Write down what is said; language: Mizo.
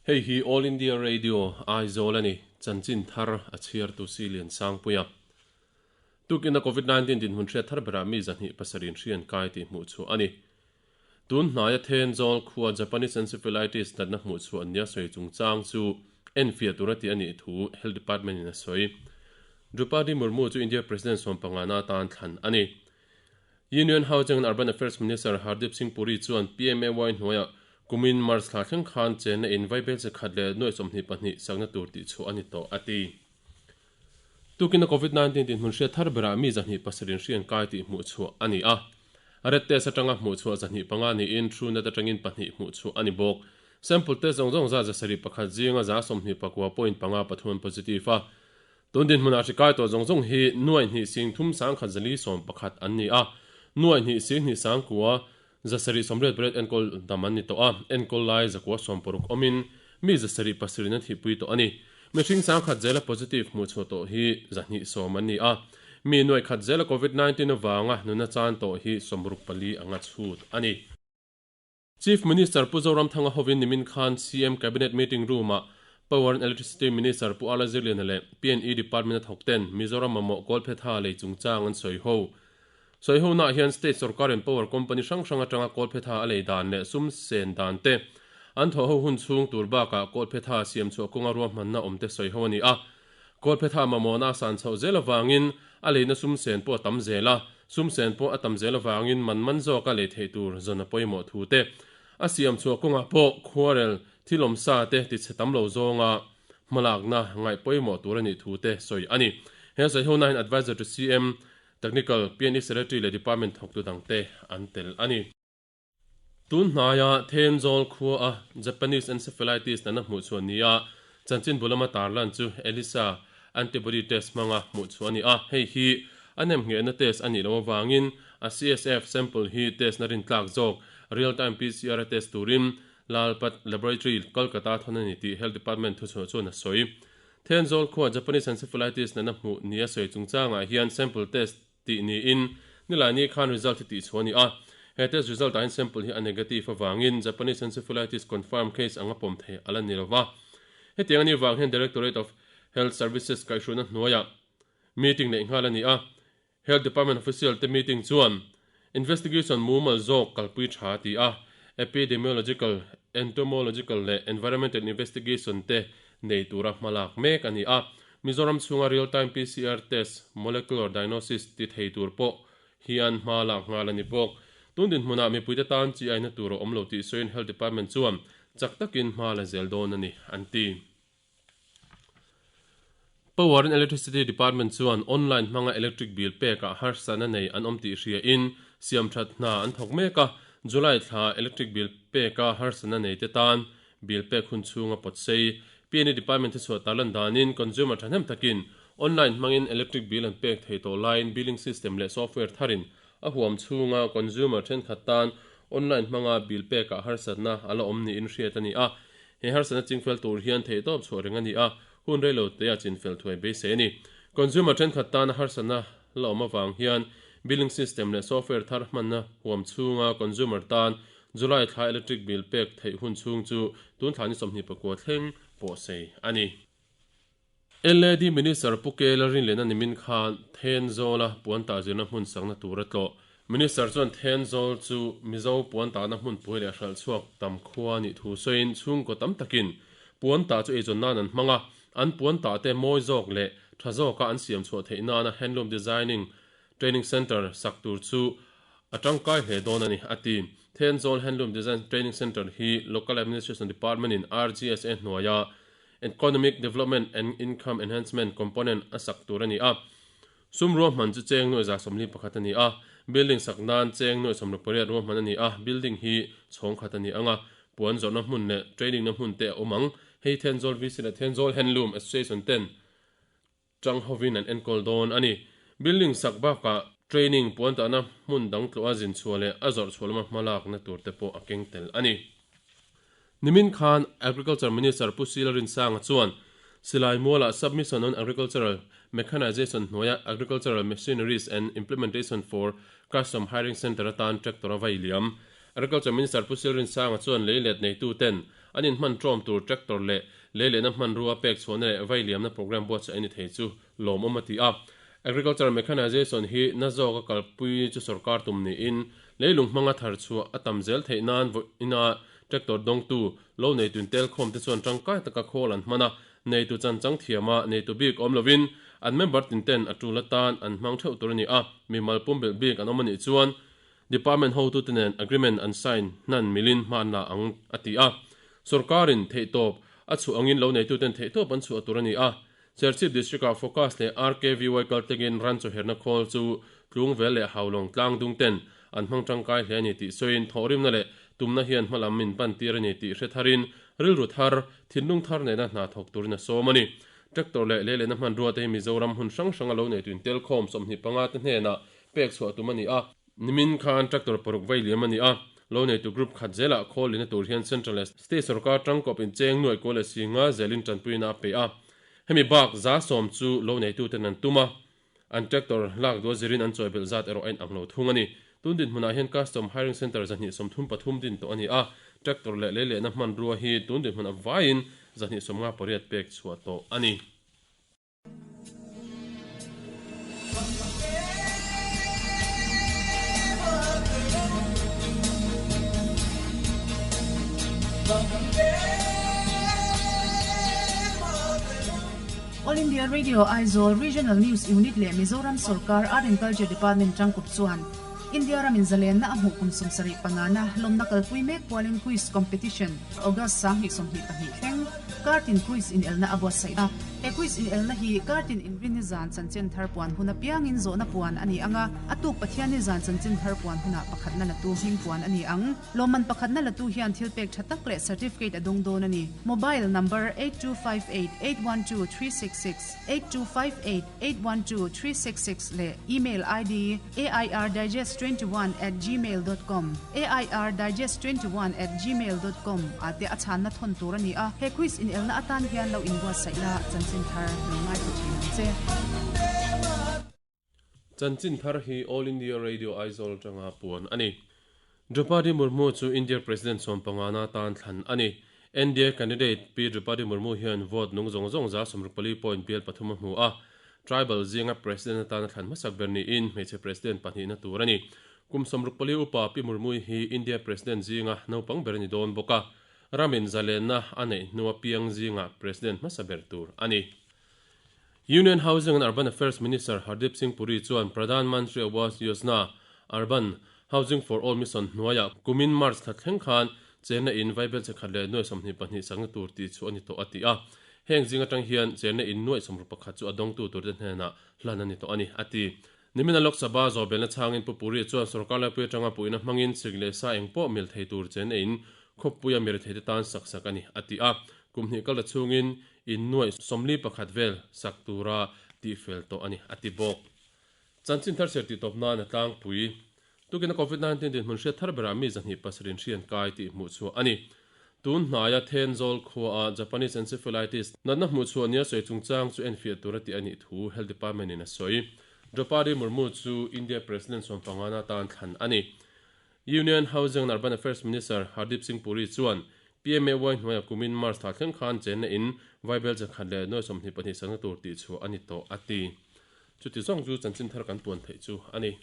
Hei hi All India Radio, Aizawl a ni, chanchin thar a chhiartu si Liansangpuia. Tukin a Covid 19 dinhmun hriat thar berah mi 207 in hri an kai tih hmuh chhuah a ni. Tun hnaia Thenzawl khua Japanese Encephalitis natna hmuh chhuah nia sawi chungchang chu enfiah tura tih a nih thu Health Department in a sawi. Droupadi Murmu chu India President sawmpangana atan thlan a ni. Union Housing and Urban Affairs Minister Hardeep Singh Puri chuan PMAY hnuaiah kumin March thla thleng khan chenna in vaibel chi khat leh nuai 22 sakna tur tih chhuah a ni tawh, a ti. Tukin a Covid 19 dinhmun hriat thar berah mi 207 in hri an kai tih hmuh chhuah a ni a. Red test atanga hmuh chhuah 205 niin Truenat atangin pahnih hmuh chhuah a ni bawk. Sample test zawng zawng zat 71 zinga 29.5 pathum an positive a. Tun dinhmunah hri kai tawh zawng zawng hi nuai hnih sing thum sang khat zali sawm pakhat an ni a, nuai hnih sing hnih sang kua zasarih sawmriat pariat enkawl dam an ni tawh a, enkawl lai zakua sawm paruk awmin mi 7 in an thihpui tawh a ni. Mihring sang khat zela positive hmuh chhuah tawh hi 210 an ni a, mi nuai khat zela Covid 19 avanga nuna chan tawh hi 64 anga chhut a ni. Chief Minister Pu Zoramthanga hovin nimin khan CM Cabinet Meeting Room-ah Power and Electricity Minister Pu Ala Zirliana leh PNE Department a thawk ten Mizoram mamawh kawlphetha lei chungchang an sawi ho. Sawi honaah hian State sawrkarin Power Company hrang hrang atanga kawlphetha a lei dan leh sum sen dan te, an thawh ho hun chhung tur bakah kawlphetha siam chhuah kawnga ruahmanna awm te sawi ho a ni a. Kawlphetha mamawhna a san chhoh zel avangin a leina sum sen pawh a tam zel a, sum sen pawh a tam zel avangin man man zawka lei theih tur zawn a pawimawh thu te, a siam chhuah kawngah pawh khuarel thil awm sa te tichhe tam lo zawnga hmalakna ngaih pawimawh tur a nih thu te sawi a ni. He sawi ho nain Adviser to CM, Technical, PNE Secretary leh Department thawktu dangte an tel a ni. Tun hnaia Thenzawl khua a Japanese Encephalitis nana hmuh chhuah nia chanchinbu lama tarlan chu ELISA antibody test hmanga hmuh chhuah a ni a, hei hi a nemnghehna test a nih loh avangin a CSF sample hi test na rintlak zawk real time PCR a test turin Lalpat Laboratory, Kolkata thawn a ni tih Health Department thuchhuah chuan a sawi. Thenzawl khua Japanese Encephalitis nana hmuh nia sawi chungchangah hian sample test tih niin Nilaini khan result hi tihchhuah a ni a. He test result ah hian sample hi a negative avangin Japanese encephalitis confirm case anga pawm thei a la ni lova. Hetiang a nih vang hian Directorate of Health Services kaihhruaina hnuaiah meeting neih nghal a ni a. Health Department official te meeting chuan investigation mumal zawk kalpui tha a ti a. Epidemiological, entomological leh environmental investigation te nei tura hmalak mek a ni a. Mizoram chhunga real time PCR test, molecular diagnosis ti thei tur pawh hian hma lak nghal a ni bawk. Tun dinhmunah mipuite tan chi aina tur a awm lo tih sawiin Health Department chuan chak takin hma la zel dawn a ni, an ti. Power and Electricity Department chuan online hmanga electric bill pekah harsatna nei an awm tih hriain siamthat hna an thawk mek a, July thla electric bill peka harsatna neite tan Bill pek hun chhunga pawt sei. PNE Department hi chhuah tarlan danin consumer thahnem takin online hmangin electric bill an pek thei tawh laiin billing system leh software tharin a huam chhunga consumer thenkhat tan online hmanga bill pekah harsatna a la awm niin hriat a ni a. He harsatna chingfel tur hian theihtawp chhuah reng a ni a, hun reilo te a chinfel thuai beisei a ni. Consumer thenkhat tana harsatna la awm avang hian billing system leh software thar hmanna huam chhunga consumer tan July thla electric bill pek theih hun chhung chu tun thla ni 29 thleng pawh sei a ni. LAD Minister Pu Kela Rinliana nimin khan Thenzawla puan tah zirna hmun sakna tur a tlawh. Minister chuan Thenzawl chu Mizo puan tahna hmun pui leh hralh chhuak tam khua nih thu sawiin chhungkaw tam takin puan tah chu eizawn nan an hmang a, an puan tah te mawi zawk leh tha zawka an siam chhuah theih nana handloom designing training centre sak tur chu A tangkai hle dawn a ni, a ti. Thenzawl Handloom Design Training Centre hi Local Administration Department in RGSA hnuaia Economic Development and Income Enhancement component a sak tur a ni a. Sum ruahman chu cheng nuai 41 a ni a, building sak nan cheng nuai 18 ruahman a ni a, building hi chhawng khat a ni ang a, puan zawrhna hmun leh training na hmun te a awm ang. Hei Thenzawl VC leh Thenzawl Handloom Association ten Chang hovin an enkawl dawn a ni. Building sak bakah training puan tahna hmun dang tluah zin chhuah leh a zawrh chhuah lama hmalakna tur te pawh a keng tel a ni. Nimin khan Agriculture Minister Pu Sila Rinsanga chuan Silai Mualah Submission on Agricultural Mechanization hnuaia Agricultural Machineries and Implementation for Custom Hiring Centre atan tractor a vai liam. Agriculture Minister Pu Sila Rinsanga chuan lei let neitu ten An inhman ṭawm tur tractor leh lei lehna hmanrua pek chhuahna leh vai liamna program buatsaih a ni thei chu lawmawm a ti a. Agriculture Mechanization hi na zawka kalpui chu sorkar tum niin leilung hmanga thar chhuah a tam zel theih nan vawiina tractor dawngtu lo neituin tel khawm te chuan tangkai taka khawl an hman a, neitu chan chang thiama neitu bik awm lovin an member tin ten a tul atan an hmang theuh tur a ni a, mimal pumbilh bik an awm a nih chuan Department hotute nen agreement an sign hnan milin hman la ang a ti a. Sorkarin theihtawp a chhuah angin lo neituten theihtawp an chhuah tur a ni a. Serchhip District-ah Focus leh RKVY kaltlengin ran chawherna khawl chu Tlungvel leh Haulawng tlangdung ten an hmang tangkai hle a ni tih sawiin thawhrimna leh tumna hian hmalam min pan tir a ni tih hre tharin rilru thar, thinlung thar nena hna thawk turin a sawm a ni. Tractor leh leilehna hmanrua te hi Mizoram hmun hrang hranga lo neituin telkhawm 25 te hnenah pek chhuah tum a ni a. Nimin khan tractor paruk vai liam a ni a, lo neitu group khat zelah khawl lina tur hian Central leh State sorkar tangkawp incheng nuaih kual leh si nga zelin tanpuina a pe a. Hemi bak 100 chu lo neituten an tum a, an tractor lak duah zirin an chawi belh zat erawh a inang lo thung a ni. Tun dinhmunah hian Custom Hiring Centre 233 din tawh a ni a, tractor leh lei lehna hmanrua hi tun dinhmun a vaiin 258 pek chhuah tawh a ni. All India Radio Aizawl Regional News Unit leh Mizoram Sorkar Art and Culture Department tangkawp chuan India ramin zalenna a hmuh kum 75 na lawmna kalpui mek pualin Quiz Competition August 2022 thleng Kartin Quiz inelna a buatsaih a. He quiz inelna hi kartin inrinni zan chanchin thar puan hun apiangin zawhna puan a ni ang a, a tuk Pathianni zan chanchin thar puan hunah pakhatna latu hming puan a ni ang. Lawmman pakhatna latu hian thil pek tha tak leh certificate a dawng dawn a ni. Mobile number 8258812366, 8258812366 leh email ID airdigest21@gmail.com, airdigest21@gmail.com, ah te a chhanna thawn tur a ni a. He quiz inelna atan hian lo inbuatsaih la, chanchin thar lo ngaithla thin ang che. Chanchin thar hi All India Radio Aizawl atanga puan a ni. Draupadi Murmu chu India President sawmpangana tan thlan a ni. NDA candidate Pi Draupadi Murmu hian vote nung zawng zawng 64 point bial pathum a hmu a. Tribal zinga President atana thlan hmasak ber niin hmeichhe President pahnihna tur a ni. Kum 64 upa Pi Murmu hi India President zinga naupang ber a ni dawn bawk a, ramin zalenna a neih hnua piang zinga President hmasa ber tur a ni. Union Housing and Urban Affairs Minister Hardeep Singh Puri chuan Pradhan Mantri Awas Yojana, Urban, Housing for All Mission hnuaiah kumin March thla thleng khan chenna in vaibel che khat leh nuai 22 sakna tur tih chu a ni tawh a ti a. Heng zing atang hian chenna in nuai 61 chu a dawngtu turte hnenah hlan a ni tawh a ni, a ti. Nimina Lok Sabha zawhbelna chhangin Pu Puri chuan sorkar laipui atanga puihna hmangin sik leh sa eng pawh mil thei tur chenna in khawppuia miretheite tan sak sak a ni, a ti a. Kum hnih kal ta chhungin in nuai 41 vel sak tura tihfel tawh a ni, a ti bawk. Chanchin thar ser tih tawp nan a tlangpui. Tukina Covid 19 dinhmun hriat thar berah mi 207 in hri an kai tih hmuh chhuah a ni. Tun hnaia Thenzawl khuaah Japanese Encephalitis natna hmuh chhuah nia sawi chungchang chu enfiah tur a tih a nih thu Health Department in a sawi. Draupadi Murmu chu India President sawmpangana atan thlan a ni. Union Housing and Urban Affairs Minister Hardeep Singh Puri chuan PMAY hnuaia kumin March thla thleng khan chenna in vaibel zakhat leh nuai 22 sakna tur tih chhuah a ni tawh a ti. Chuti zawng chu chanchin thar kan puan theih chu a ni.